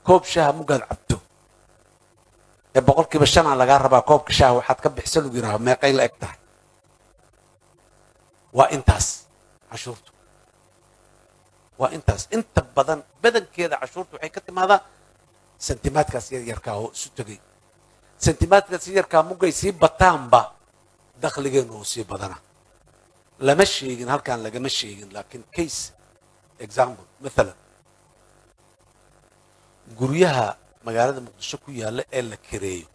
Koob shaaha mugaad cabto ee 5% lagaa rabaa koobka shaaha waxaad ka bixisa lagu yidhaaho, meeqay la eg tahay? Waa intaas cashuurtu, waa intaas. Inta badan badankeeda cashuurtu waxay ka timaadaa sentimaadkaas yaryarkaa oo isu tegay. Sentimaadkaas yaryarkaa mugay sii bataanba, dakhligeenu uu sii badanaa. Lama sheegin halkan, lagama sheegin, laakiin case example, mathalan guryaha magaalada Muqdisho ku yaalla ee la kireeyo,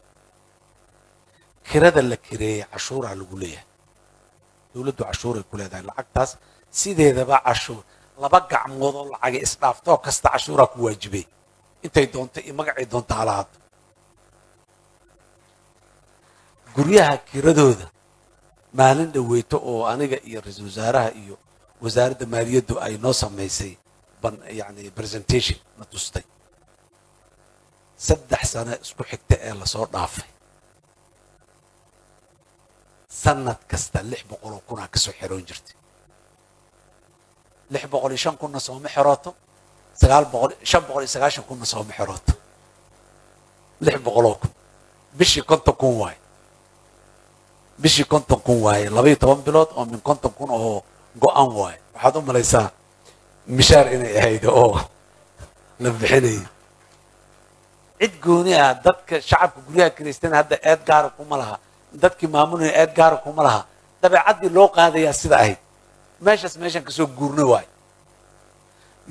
kirada la kireeyey cashuuraa lagu leeyahay, dowladdu cashuuray ku leedahay lacagtaas. Sideedaba cashuur laba gacmood oo lacagay isdhaaftoo kasta cashuuraa ku waajibay, intay doonto iyo magacay doonto hala haddo. Guryaha kiradooda maalin dhaweyto oo aniga iyo ra-iisul wasaaraha iyo wasaaradda maaliyaddu ay noo samaysay ban, yani presentation na tustay, 3 sano isku xigta ee lasoo dhaafay, sanad kasta 600,000 aa kasoo xeroon jirtay. 605,000-na sooma xerooto, 900, 590,000-na sooma xerooto. 600,000 bishii 50,000 waaye, bishii 50,000 waaye, 12 bilood oo min 50,000 oo go-an waaye. Waxaad u malaysaa mishaar inay ahayd oo la bixinayay. Cid gooni ah dadka shacabka guryaha kiraystana hadda eed gaara kuma laha, dadkii maamulaya eed gaara kuma laha. Dabeecaddii loo qaadayaa sida ahayd meeshaas, meeshaan kasoo guurna waayo.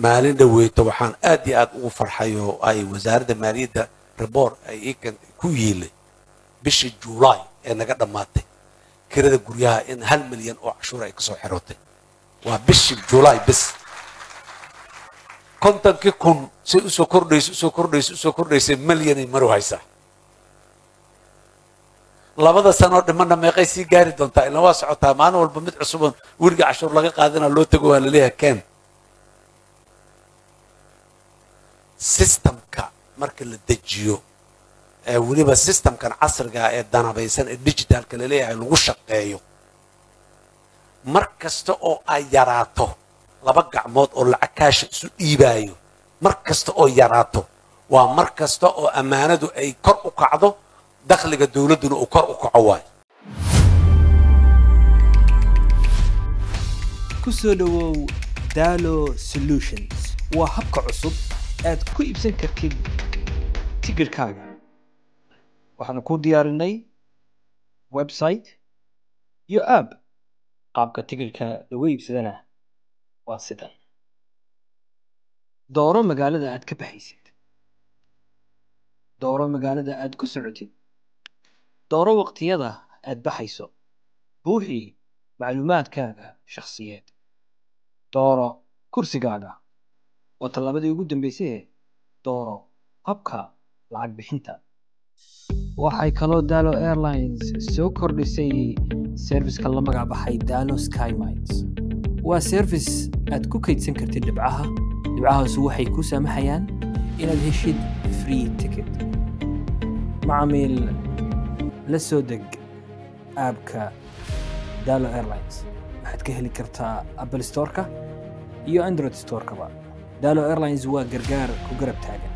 Maalin dhaweyto waxaan aad iyo aad ugu farxay oo ay wasaaradda maaliyadda report ay ii ku yiilay bishii Juulaay ee naga dhammaatay kirada guryaha in 1 milyan oo cashuur ay kasoo xerootay. Waa bishii Juulaay bis. 50kii kun say usoo kordhayso, usoo kordhayso, usoo kordhaysay, milyanay maru haysaa. Labada sanoo dhimanna meeqay sii gaari doontaa? Ilan waa socotaa, maalin walba mid cusuboon weliga cashuur laga qaadana loo tago, waa laleeyahay ken. Systemka marka la dejiyo ee weliba systemkan casriga ee danabaysan ee digitalka laleeyahay lagu shaqeeyo, mar kasta oo ay yaraato laba gacmood oo lacag kaasha isu dhiibaayo, mar kasta oo yaraato, waa mar kasta oo ammaanadu ay kor u kacdo, dakhliga dowladduna uu kor u kaco waayo. Ku soo dhowow Dalo Solutions. Waa habka cusub aad ku iibsan kartid tigidhkaaga. Waxaanu ku diyaarinay website iyo app. Qaabka tigidhka lagu iibsadana waa sidan: dooro magaalada aad ka baxaysid, dooro magaalada aad ku socotid, dooro waqtiyada aad baxayso, buuxi macluumaadkaaga shakhsiyeed, dooro kursigaaga, waa tallaabadii ugu dambeysay, dooro habka lacag bixinta. Waxay kaloo Dalo Airlines soo kordhisay serviceka la magac baxay Dalo SkyMiles. Waa service aad ku kaydsan kartid dhibcaha. Dhibcahaasu waxay kuu saamaxayaan inaad heshid free ticket. Macamiil, la soo deg appka Dalo Airlines. Waxaad ka heli kartaa Apple Storeka iyo Android Storekaba. Dalo Airlines waa gargaar ku garab taagan.